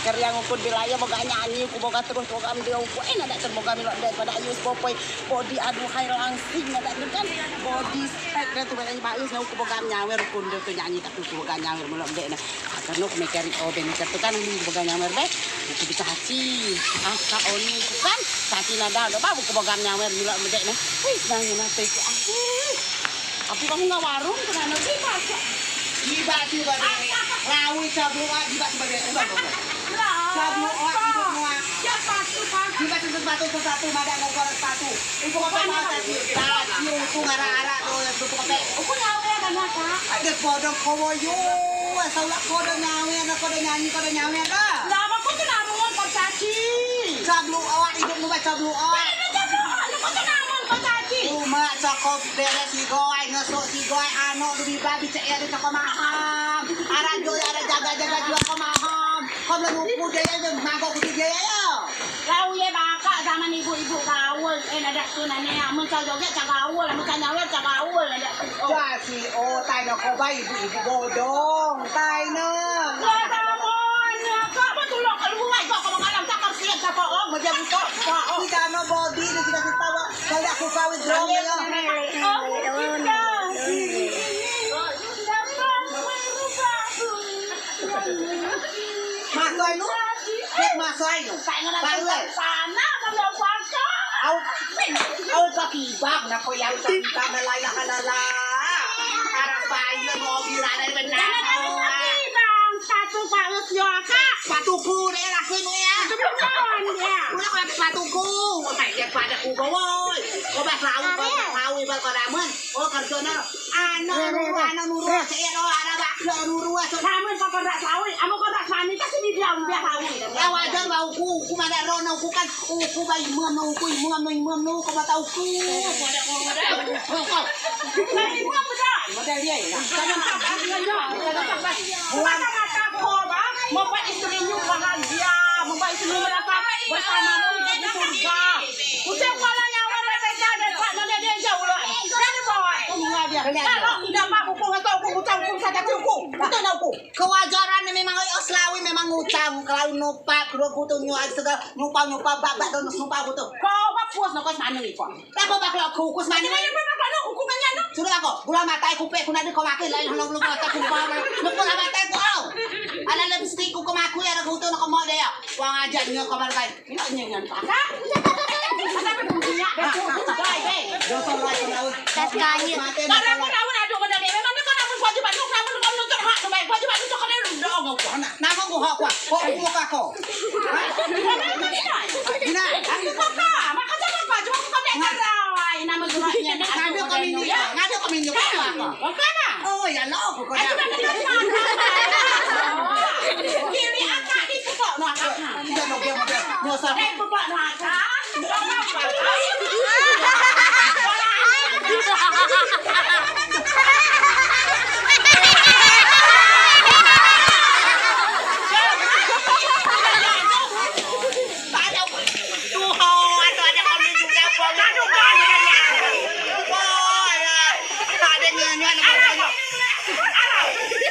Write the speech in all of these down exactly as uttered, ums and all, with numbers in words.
Riang uku bilai yo, boga nyanyi uku, boga terus, boga mending uku. Eh, nadeak tu boga milok dek, padeak ayus bopoi. Bodi aduhai langsing, nadeak tu kan. Bodi spek dah tu, padeak bagus, nah uku boga nyawer uku, nda tu nyanyi, tapi uku boga nyawer milok dek, nah. Kareno uku meker, o, be meker tu kan, uku boga nyawer be. Uku bisa caci. Asa oni tu kan, caci nadeak, udah ba uku boga nyawer milok dek, nah. Wih, senang ngenai tu, ah. Tapi kamu nggak warung, kenapa sih, Mas? Jibeak tu ba dek. Lawi coa belua, jibeak tu ba dek. Udah, udah, udah. Coa belua, idup mua. Ya, sepatu, Pak. Jibeak tu sepatu, sepatu, madeak ngukur sepatu. Ibu kepek mau caci. Caci, uku ngarak-arak tu, ibu kepek. Uku nyawer, Kak. Ade kodong kowo yo. Asal uleak kodong nyawer, kodong nyanyi, kodong nyawer, dah. Lah, apa kau tu namun, Pak Caci? Coa belua, idup nu ba coa belua. Ini coa belua, lu kau tu namun, Pak Caci? Umeak coa ko beres igai, ngesok igai, anok du bi babi cek ya, du coa ko maham. Arak joi, arak jaga-jaga jua ko maham. Ko belum uku jaya, magok uku jaya, ya. Lau ye bakak zaman ibu-ibu gaul, eh, nadeak tu nane, amen coa joget coa gaul, amen coa nyawer coa gaul, nadeak tu. Coa si, o, tai ne ko ba ibu-ibu bodong, tai ne. Kak, sama ne, Kak, ba tulok keluar, kak, kalau malam tak kersian, siapa, oh, meja buka, siapa, oh. Kita no body, dia kita kita, kalau aku kawin drum ya. Oh, kita. Masoi nu. Dek masoi nu. Bae. Au. Au, kak ibang, nak ko yang kak ibang, la ilaha illallah. Aras bae, mobil ada benar. Bang, sepatu bagus yo, Kak. Sepatuku, dek, laku nu ya. Sepatuku. Udah, sepatuku. Udah, dia pada ku bawa. Ko ba selawi, ko ba selawi, ba ko ramen. Oh, kerjo ne. Ano nuru, ano nuru, seiyo, ano bakso nuru, so. Namen ko kerjo selawi, amen ko kerjo selawi, kan sini dia udah selawi. Ya, wajar ba uku, uku madeak ro ne, uku kan, uku ba imam ne, uku imam ne, imam ne, ko ba tau uku. Ba imam udah. Model dia ya. Jangan sabar, jangan sabar. Semata-mata ko ba membuat istrimu bahagia, membuat istrimu merasa bersamamu di surga. Ucap kuala nyawa dan beda dan kuat dan dia jauh lah. Jadi bawa aku mengajar. Kalau tidak mak buku atau aku utang aku saja cukup. Betul tak aku? Kewajaran ne memang, oi, o selawi memang utang, kalau nupak, dua kutu nyual segala, nyupau, nyupau, bak, bak, don, nyupau kutu. Kau ba puas nak kau semanu ni kau. Tako ba kelok kukus mani. Sudo ba ko, gula matai kupek ku nak di ko makin lain, halo gula matai ku ba. Nukul matai ku au. Ala lipstik ku kemaku ya, ada kutu nak kemok deh ya. Wang ajak nyo kabar kai. Ino nyo ngan pakai. Dosa lai ku laut. Tas kanyut. Karena aku tahu nak duk kena dia. Memang kau nak buat baju baru, kamu lupa menuntut hak tu baik. Baju baru tu kena lu dong. Nama ku hak ku? Kok ku kak ko? Hah? Gina. Aku kak. Mak kata apa? Cuma aku kena. Ngadu kami ni, ngadu kami ni. Oh, ya lo, aku kena. Kiri akak di pokok no akak. Tidak, no, dia, dia. Nyosah. Eh, pokok no akak.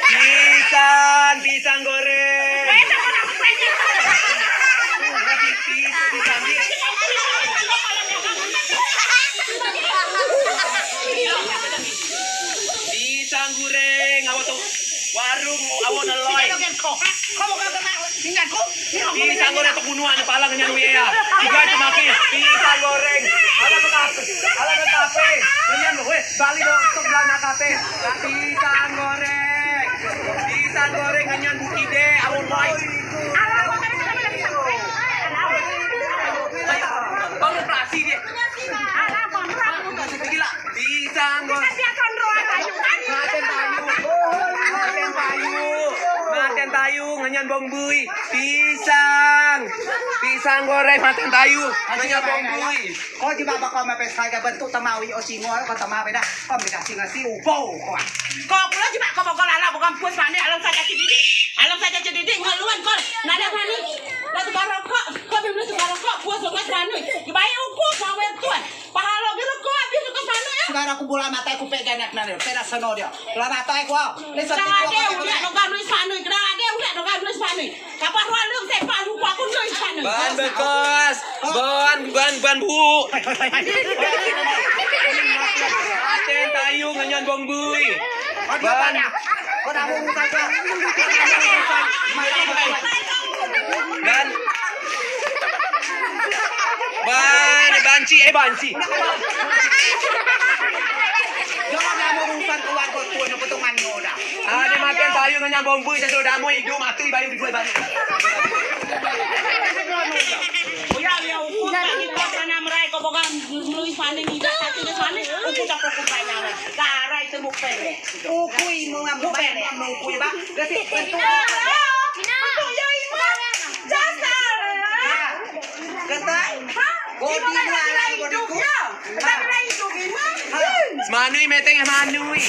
Pisang, pisang goreng. Pisang goreng, awak tu warung, awak neloi. Pisang goreng tu bunuh anak palang nyan wia. Tiga tu maki. Pisang goreng. Alah tu kape? Alah tu kape? Nyan weh, balik dong tu belah nak kape. Pisang goreng. Pisang goreng ngenyan buki de, awon wai. Baru operasi dia. Gila. Pisang goreng. Maten tayu. Maten tayu. Maten tayu, ngenyan bong bui. Pisang. Pisang goreng maten tayu. Ngenyan bong bui. Ko jibeak ba ko mepes kaga bentuk temau io singo, ko temau beda. Ko beda singo si upo ko. Ko kulo jibeak ko bokol alau bokol puas mane alam saja cedidi. Alam saja cedidi ngeluan ko. Nada mane. Lah tukar rokok. Ko belum tukar rokok puas bokol mane. Dibayar uku sawer tuan. Pahalo gitu ko habis bokol mane ya. Sekarang ku bola matai ku pek ganak nane, pek nak seno dio. Bola matai ku. Ni satu. Ade udah dogan nulis panui, kena ade udah dogan nulis panui. Kapah ruang lu sepak lu ku aku nulis panui. Ban bekos, ban, ban, ban bu. Aten tayu ngenyan bong bui. Ban. Kau dah mau buka. Ban. Ban, banci, eh, banci. Jangan kamu urusan keluarga tua, nak potong mano dah. Ah, dia makan sayur dengan bumbu, dia sudah mau hidup, mati, bayu dijual baru. Oh ya, ya, ukur, tak ikut, sana merai, kau pegang, melalui sana, ni, tak satu ke sana, ukur tak ukur banyak. Garai semua pelek. Ukui mu ngam buk pelek. Ukui ba. Gesi bentuk. Bentuk yo ima. Dasar. Ketai. Bodi mu alang bodi ku. Semanui meteng semanui.